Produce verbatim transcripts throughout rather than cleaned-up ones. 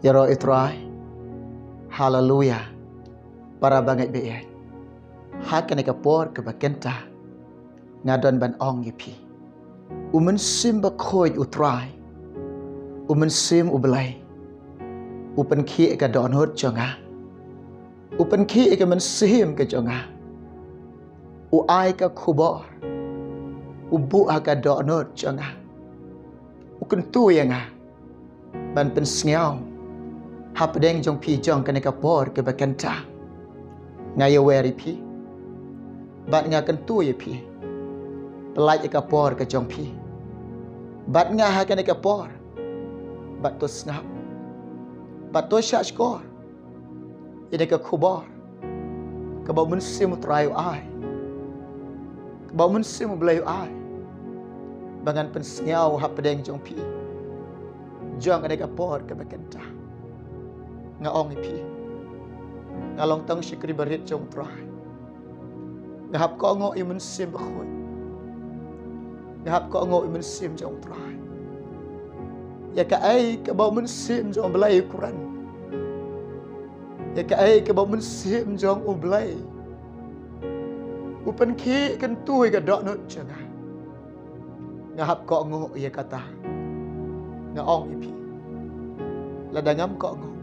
Ïaroh ïa u Trai. Haleluya. Para bangeit baieit, ha kane ka por kaba kynta nga don ban ong ïa phi, u Mynsiem Bakhuid u Trai, u Mynsiem u Blei, u pynkhih ïa ka dohnud jong nga, u pynkhih ïa ka mynsiem ka jong nga, u ai ka khubor, u buh ha ka dohnud jong nga, u kyntu ïa nga ban pynsngew hapdeng jong phi jong kane ka por kaba kynta. Nga ïawer ïa phi bad nga kyntu ïa phi, pyllait ïa ka por ka jong phi bad nga ha kane ka por, bad to sngap, bad to shahshkor ïa kane ka khubor kaba u Mynsiem u Trai u ai, kaba u Mynsiem u Blei u ai, ba ngan pynsngew hapdeng jong phi jong kane ka por kaba kynta. Nga ong ïa phi, nga long tang shakri barit jong u Trai. Nga hap kohnguh ïa u Mynsiem Bakhuid. Nga hap kohnguh ïa u Mynsiem jong u Trai. Ïa kaei kaba u Mynsiem jong u Blei u kren, ïa kaei kaba u Mynsiem jong u Blei u pynkhih kyntu ïa ka dohnud jong nga, nga hap kohnguh ïa kata. Nga ong ïa phi, lada ngam kohnguh,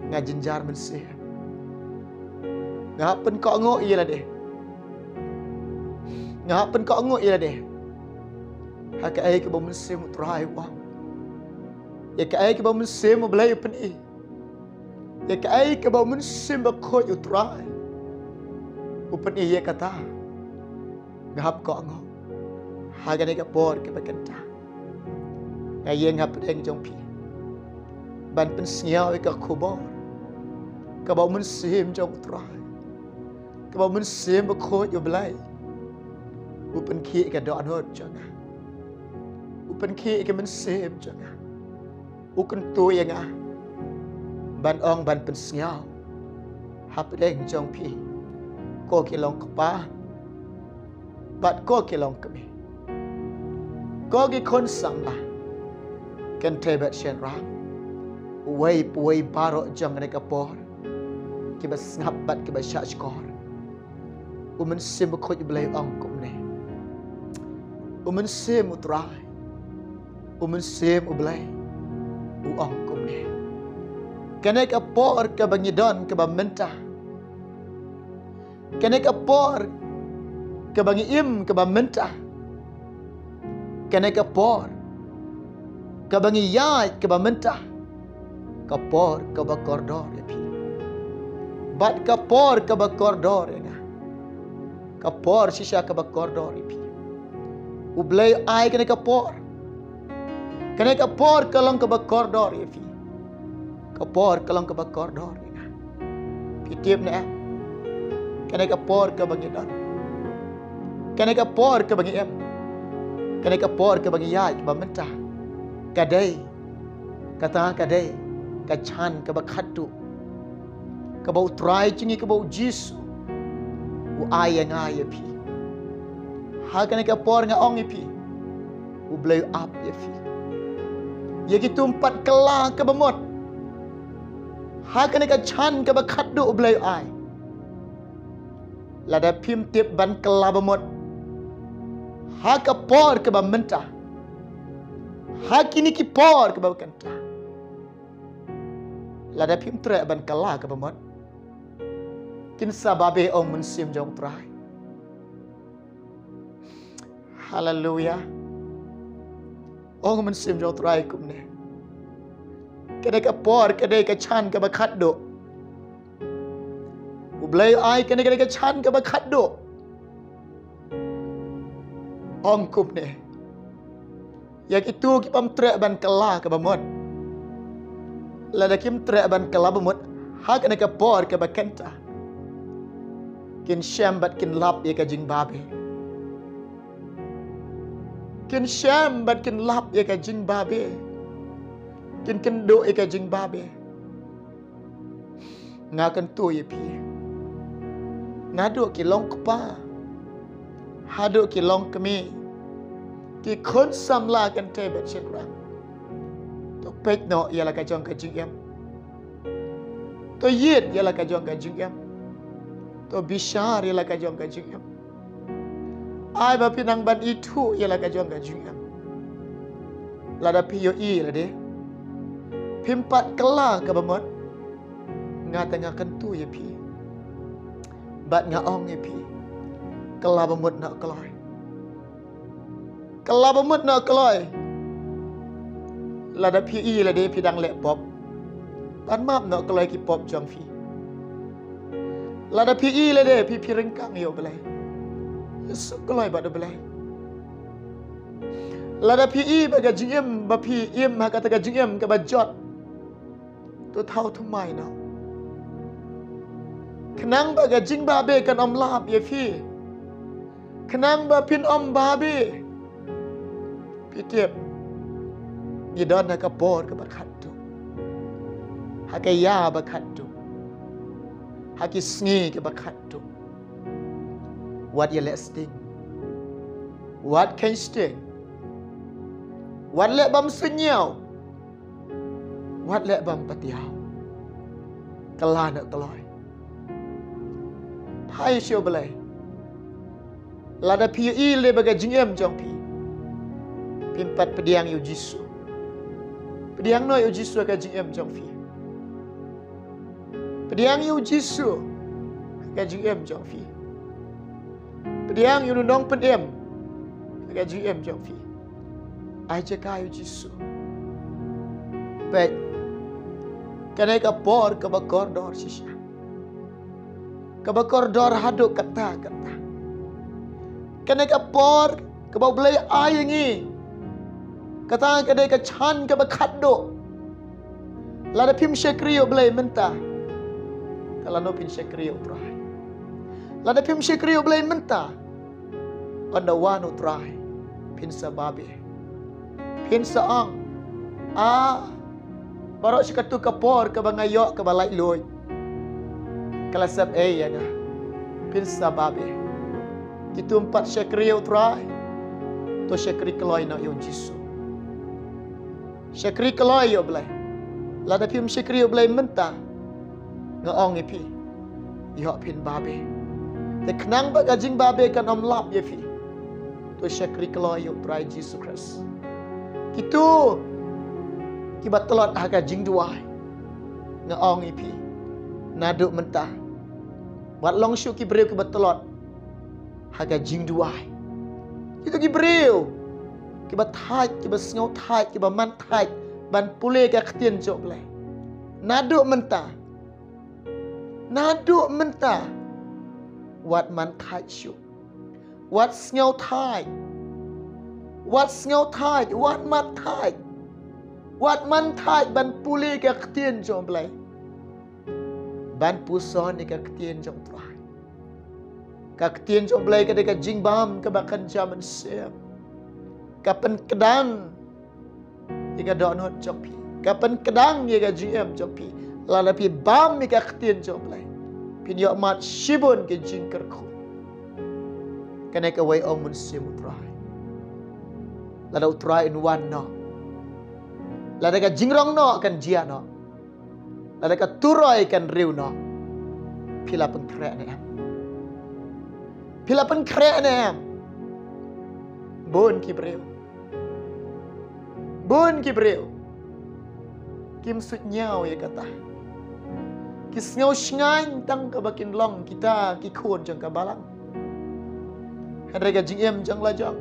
nga jynjar mynsiem. Nga hap pynkohnguh ïa lade. Nga hap pynkohnguh ïa lade ha kaei kaba u Mynsiem u Trai u ong, ïa kaei kaba u Mynsiem u Blei u pyni, ïa kaei kaba u Mynsiem Bakhuid u Trai u pyni, ïa kata nga hap kohnguh ha kane ka por kaba kynta. Nga ïeng hapdeng jong phi ban pynsngew ïa ka khubor kaba u Mynsiem jong u Trai, kaba u Mynsiem Bakhuid u Blei u pynkhih ïa ka dohnud jong nga, u pynkhih ïa ka mynsiem jong nga, u kyntu ïa nga ban ong, ban pynsngew hapdeng jong phi, ko ki long kpa bad ko ki long kmie, ko ki khun samla, kynthei bad shynrang, uwei pa uwei baroh jong kane ka por, kiba sngap bad kiba shahshkor. U Mynsiem Bakhuid u Blei u ong kumne. U Mynsiem u Trai, u Mynsiem u Blei u ong kumne. Kane ka por kaba ngi don kaba mynta, kane ka por kaba ngi im kaba mynta, kane ka por kaba ngi ïaid kaba mynta, ka por kaba kordor ïa phi bad ka por kaba kordor ïa nga, ka por shisha kaba kordor ïa phi. U Blei u ai kane ka por. Kane ka por ka long kaba kordor ïa phi, ka por ka long kaba kordor ïa nga. Phi tip ne em? Kane ka por kaba ngi don, kane ka por kaba ngi im, kane ka por kaba ngi ïaid kaba mynta, ka dei, kata ka dei ka jhan kaba khatduh kaba u Trai jong ngi, kaba u Jisu u ai ïa nga ïa phi. Ha kane ka por nga ong ïa phi, u Blei u ap ïa phi ïa ki tum pat kylla kaba mut ha kane ka jhan kaba khatduh u Blei u ai. Lada phim tip ban kylla ba mut ha ka por kaba mynta, ha kine ki por kaba kynta, lada phim treh ban kylla kaba mut, kin sa babe, ong Mynsiem jong u Trai. Haleluya. Ong Mynsiem jong u Trai kumne. Kane ka por ka dei ka jhan kaba khatduh. U Blei u ai kane ka dei ka jhan kaba khatduh. Ong kumne. Ïa kito ki bym treh ban kylla kaba mut, lada kim treh ban kylla ba mut ha kane ka por kaba kynta, kin shem bad kin lap ïa ka jingbabe. Kin shem bad kin lap ïa ka jingbabe. Kin kynduh ïa ka jingbabe. Nga kyntu ïa phi, naduh ki long kpa haduh ki long kmie, ki khun samla, kynthei bad shynrang, to Peit noh ïa la ka jong ka jingim. To ïit ïa la ka jong ka jingim. To bishar ïa la ka jong ka jingim. Ai ba phi nang ban ithuh ïa la ka jong ka jingim. Lada phi ïohi lade, phim pat kylla kaba mut, nga te nga kyntu ïa phi bad nga ong ïa phi, kylla ba mut noh kloi. Kylla ba mut noh kloi. Lada phi ïohi lade phi dang leh pop, pan map noh kloi ki pop jong phi. Lada phi ïohi lade phi, phi ryngkang ïa U Blei, ïasyuk kloi bad U Blei. Lada phi ïohi ba ka jingim ba phi im ha kata ka jingim kaba jot, to thaw thymmai noh. Khnang ba ka jingbabe kan ym lap ïa phi. Khnang ba phin ym babe. Phi tip, ngi don ha ka por kaba khatduh, ha ka ïa ba khatduh, ha ki sngi kaba khatduh. Wat ïaleh sting, wat kheiñ sting, wat leh bam suidñiew, wat leh bam patiaw. Kylla noh kloi. Phai sha U Blei. Lada phi ïohi lade ba ka jingim jong phi, phim pat pdiang ïa U Jisu. Pdiang noh ïa U Jisu ha ka jingim jong phi. Pdiang ïa U Jisu ha ka jingim jong phi. Pdiang ïa U Nongpynim ha ka jingim jong phi. Ai jaka ïa U Jisu. Peit, kane ka por kaba kordor shisha, kaba kordor haduh katta katta. Kane ka por kaba U Blei ai ïa ngi, kata ka dei ka jingkhan kaba khatduh. Lada phim shakri ïa U Blei mynta, te lano phin shakri ïa U Trai? Lada phim shakri ïa U Blei mynta, ynda wan U Trai, phin sa babe. Phin sa ong, ah, baroh shi katto ka por kaba nga ïoh kaba laitluid, ka la sep ei ïa nga. Phin sa babe. Kito ym pat shakri ïa U Trai, to shakri kloi noh ïa U Jisu. Shakri kloi ïa U Blei. Lada phim shakri ïa U Blei mynta, nga ong ïa phi, ïoh phin babe. Te khnang ba ka jingbabe kan ym lap ïa phi, to shakri kloi ïa U Trai Jisu Khrist. Kito kiba tlot ha ka jingduwai, nga ong ïa phi, naduh mynta, wat long shuh ki briew kiba tlot ha ka jingduwai. Kito ki briew kiba thait, kiba sngewthait, kiba man thait ban pule ka ktien jong U Blei, naduh mynta, naduh mynta, wat man thait shuh. Wat sngewthait. Wat sngewthait, wat man thait. Wat man thait ban pule ka ktien jong U Blei, ban puson ïa ka ktien jong U Trai. Ka ktien jong U Blei ka dei ka jingbam kaba kynja mynsiem. Ka pynkdang ïa ka dohnud jong phi, ka pynkdang ïa ka jingim jong phi. Lada phi bam ïa ka ktien jong U Blei, phin ïoh mad shibun ki jingkyrkhu. Kane kawei ong Mynsiem U Trai. Lada U Trai un wan noh, lada ka jingrong noh kan jia noh, lada ka turoi kan riew noh, phi la pynkhreh ne em? Phi la pynkhreh ne em? Bun ki briew, bun ki briew kim suidñiew ïa kata. Ki sngew shngaiñ tang kaba kin long kita ki khun jong ka balang. Hynrei ka jingim jong la jong,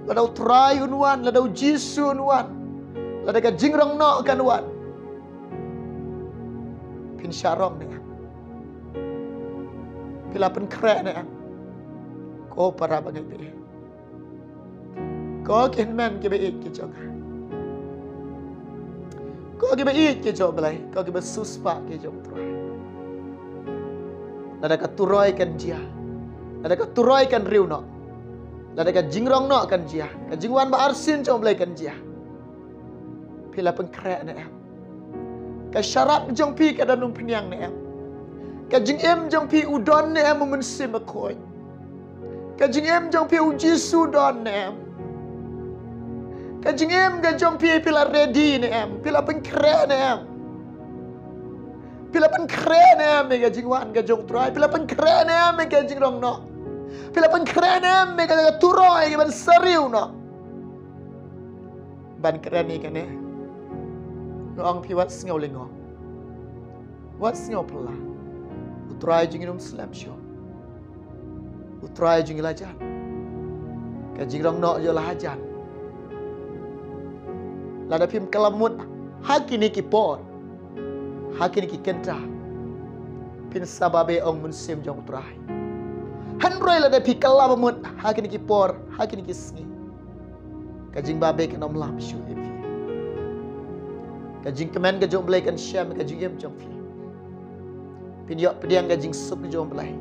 lada U Trai un wan, lada U Jisu un wan, lada ka jingrong noh kan wan, phin shah rong ne em? Phi la pynkhreh ne em? Ko para bangeit, ko ki hynmen kiba ïeit ki jong nga, ko kiba ïeit ki jong U Blei, ko kiba siewspah ki jong U Trai, lada ka turoi kan jia, lada ka turoi kan riew noh, lada ka jingrong noh kan jia, ka jingwan ba arsien jong U Blei kan jia, phi la pynkhreh ne em? Ka sharak jong phi ka don umphniang ne em? Ka jingim jong phi u don ne em u Mynsiem Bakhuid? Ka jingim jong phi u Jisu u don ne em? Ka jingim ka jong phi, phi la ready ne em? Phi la pynkhreh ne em? Phi la pynkhreh ne em ïa ka jingwan ka jong U Trai? Phi la pynkhreh ne em ïa ka jingrong noh? Phi la pynkhreh ne em ïa ka, ka turoi ka ban syriem noh? Ban kren ïa kane, nga ong phi, wat sngew lyngngoh, wat sngew phylla. U Trai jong ngi um slem shuh. U Trai jong ngi la jan. Ka jingrong noh jong u la hajan. Lada phim kylla mut ha kine ki por, ha kine ki kynta, phin sa babe, ong Mynsiem jong U Trai. Hynrei lada phi kylla mut ha kine ki por, ha kine ki sngi, ka jingbabe kan ym lap shuh ïa phi. Ka jingkmen ka jong U Blei kan shem ka jingim jong phi. Phin ïoh pdiang ka jingsuk ka jong U Blei.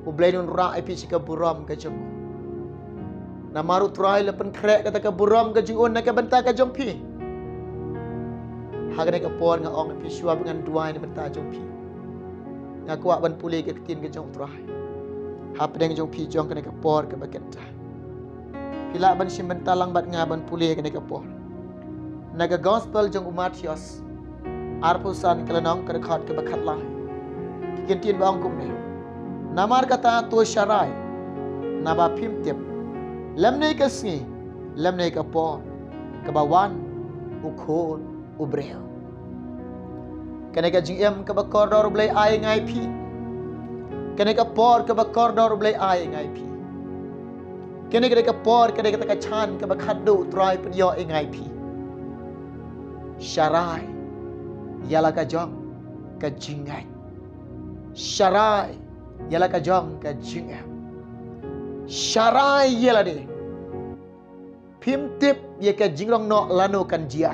U Blei un rah ïa phi sha ka burom ka jong u. Namar U Trai u la pynkhreh kata ka burom ka jong u na ka bynta ka jong phi. Ha kane ka por nga ong ïa phi, shuwa ba ngan duwai na bynta jong phi, nga kwah ban pule ka ktien ka jong U Trai hapdeng jong phi jong kane ka por kaba kynta. Phi lah ban shim bynta lang bad nga ban pule kane ka por. Na ka Gospel jong u Mathaios, arphew san ka lynnong, ka dkhot kaba khatlai, ki kyntien ba ong kumne: Namar kata to sharai, naba phim tip lymne ka sngi lymne ka por kaba wan U Khun u briew. Kane ka jingim kaba kordor U Blei ai ngai phi. Kane ka por kaba kordor U Blei ai ngai phi. Kane, kane ka por, kane kata ka chan kaba khadduh U Trai pynïoh ïa ngai phi. Sharai ïa la ka jong ka jingngeit. Sharai ïa la ka jong ka jingim. Sharai ïa lade. Phim tip ïa ka jingrong noh lano kan jia.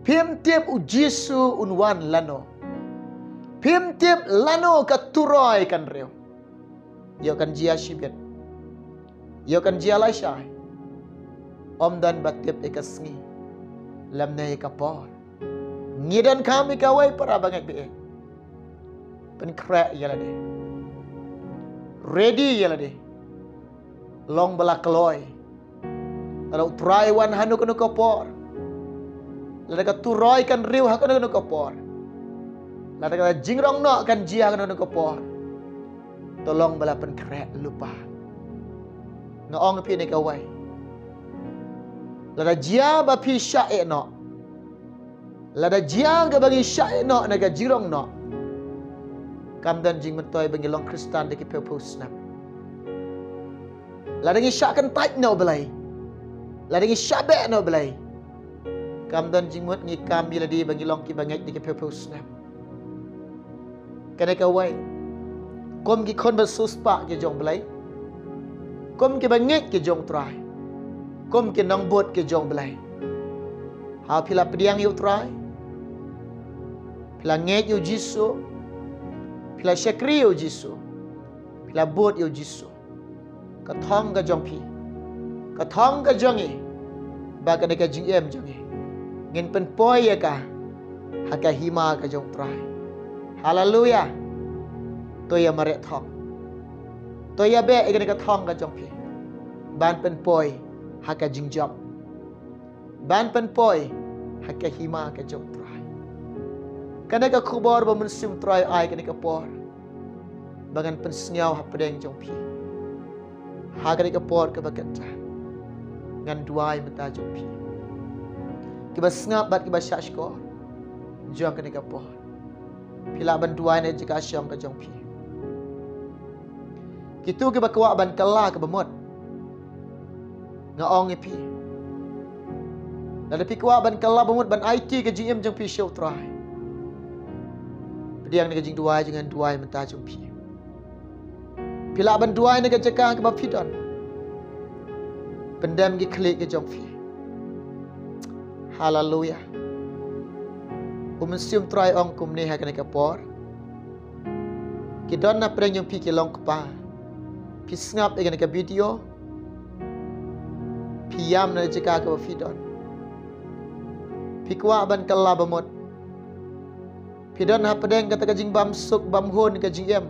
Phim tip U Jisu un wan lano. Phim tip lano ka turoi kan riew. Ïoh kan jia shibit, ïoh kan jia lashai. Ym don ba tip ïa ka sngi lymne ïa ka por. Ngi donkam ïa kawei, para bangeit ba ïeit. Pynkhreh ïa lade. Ready ïa lade. Long ba la kloi. Lada U Trai wan ha kano kano ka por, lada ka turoi kan riew ha kano kano ka por, lada ka jingrong noh kan jia ha kano kano ka por, to long ba la pynkhreh lypa. Nga ong ïa phi kane kawei, lada jia ba phi shah ïeh noh, lada jia kaba ngi shah ïeh noh na ka jingrong noh, kam don jingmyntoi ba ngi long Khristan da ki phew phew snem. Lada ngi shah kyntait na U Blei, lada ngi shah beh na U Blei, kam don jingmut ngi kam ïa lade ba ngi long ki bangeit da ki phew phew snem. Kane kawei, kum ki khun ba siewspah ki jong U Blei, kum ki bangeit ki jong U Trai, kum ki nongbud ki jong U Blei, ha phi la pdiang ïa U Trai, phi la ngeit ïa U Jisu, phi la shakri ïa U Jisu, phi la bud ïa U Jisu, ka thong ka jong phi, ka thong ka jong ngi, ba kane ka jingim jong ngi, ngin pynpoi ïa ka ha ka hima ka jong U Trai. Haleluia. To ïa mareh thong. To ïa beh ïa kane ka thong ka jong phi ban pynpoi ha ka jingjop, ban pynpoi ha ka hima ka jong U Trai. Kane ka khubor ba Mynsiem U Trai ai kane ka por, ba ngan pynsngew hapdeng jong phi. Ha kane ka por kaba kynta, ngan duwai mynta jong phi. Kiba sngap bad kiba shahshkor jong kane ka por, phi lah ban duwai na jaka shong ka jong phi. Kito kiba kwah ban kylla kaba mut, nga ong ïa phi, lada phi kwah ban kylla ba mut, ban aiti ka jingim jong phi sha U Trai, pdiang na ka jingduwai jong nga, ngan duwai mynta jong phi. Phi lah ban duwai na ka jaka kaba phi don. Pyndem ki khlieh ki jong phi. Haleluia. U Mynsiem U Trai ong kumne ha kane ka por. Ki don na pdeng jong phi ki long kpa, phi sngap ïa kane ka video, phi ïam na jaka kaba phi don. Phi kwah ban kylla ba mut. Phi don hapdeng kata ka jingbamsuk bamhun ka jingim.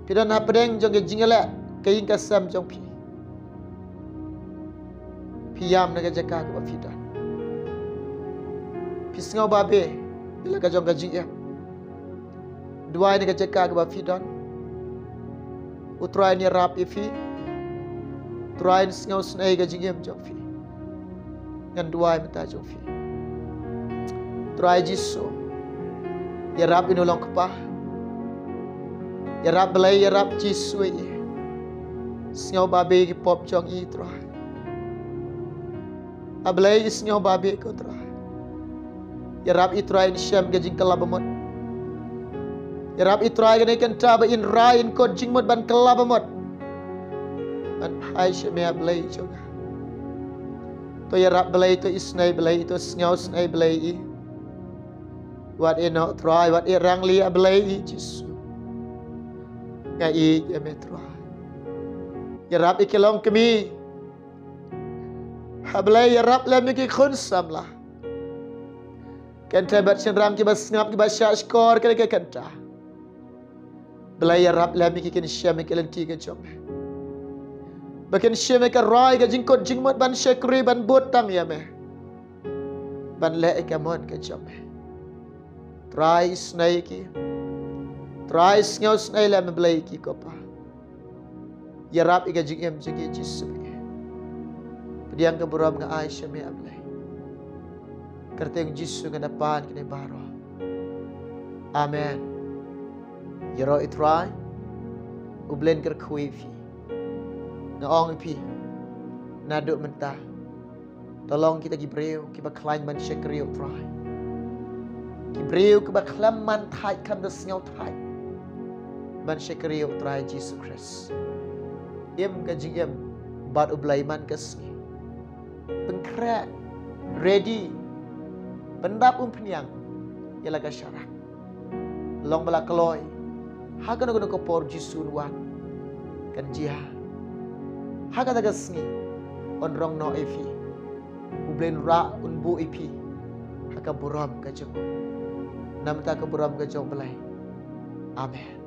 Phi don hapdeng jong ka jingïaleh ka ïing ka sem jong phi. Phi ïam na ka jaka kaba phi don. Phi sngew babe ïa la ka jong ka jingim. Duwai na ka jaka kaba phi don. U Trai un ïarap ïa phi. U Trai un sngewsynei ka jingim jong phi. Ngan duwai mynta jong phi. Trai Jisu, ïarap ïa u nongkpa. Ïarap Blei, ïarap Jisu ïa i. Sngew babe ki pop jong i, Trai. A Blei, i sngew babe ko, Trai. Ïarap i, Trai, in shem ka jingkylla bamut. Ïarap i, Trai, kane ka bynta ba in rai, in kut jingmut ban kylla bamut. Ban phai sha me, a Blei jong nga. To ïarap Blei, to isynei Blei, to sngewsynei Blei i. Wat ïehnoh, Trai, wat ïarangli, a Blei i Jisu. Nga ïeit ïa me, Trai. Ïarap ïa ki longkmie. A Blei, ïarap lem ïa ki khun samla. Kynthei bad shynrang kiba sngap, kiba shahshkor kane ka bynta. Blei, ïarap lem ïa ki, kin shem ïa ka lynti ka jong me. Ba kin shem ïa ka rai, ka jingkut jingmut ban shakri, ban bud tang ïa me. Ban leh ïa ka mon ka jong me. Trai, isynei ïa ki. Trai, sngewsynei lem, a Blei, ïa ki, ko Pa. Ïarap ïa ka jingim jong ki, Jisu. Pdiang ka burom nga ai sha me, a Blei. Kyrteng Jisu nga da pan kine baroh. Amen. Ïaroh i Trai. U Blei un kyrkhu ïa phi. Nga ong ïa phi, naduh mynta, to long kita ki briew kiba khlaiñ ban shakri ïa u Trai. Ki briew kiba khlem man thait, khlem da sngew thait ban shakri ïa u Trai Jisu Khrist. Im ka jingim bad u Blei man ka sngi. Pynkhreh, ready, pyndap umphniang ïa la ka sharak. Long ba la kloi, ha kano kano ka por Jisu un wan. Kan jia ha kata ka sngi, un rong noh ïa phi. U Blei un rah, un buh ïa phi ha ka burom ka jong u. Namar ka burom ka jong u Blei. Amen.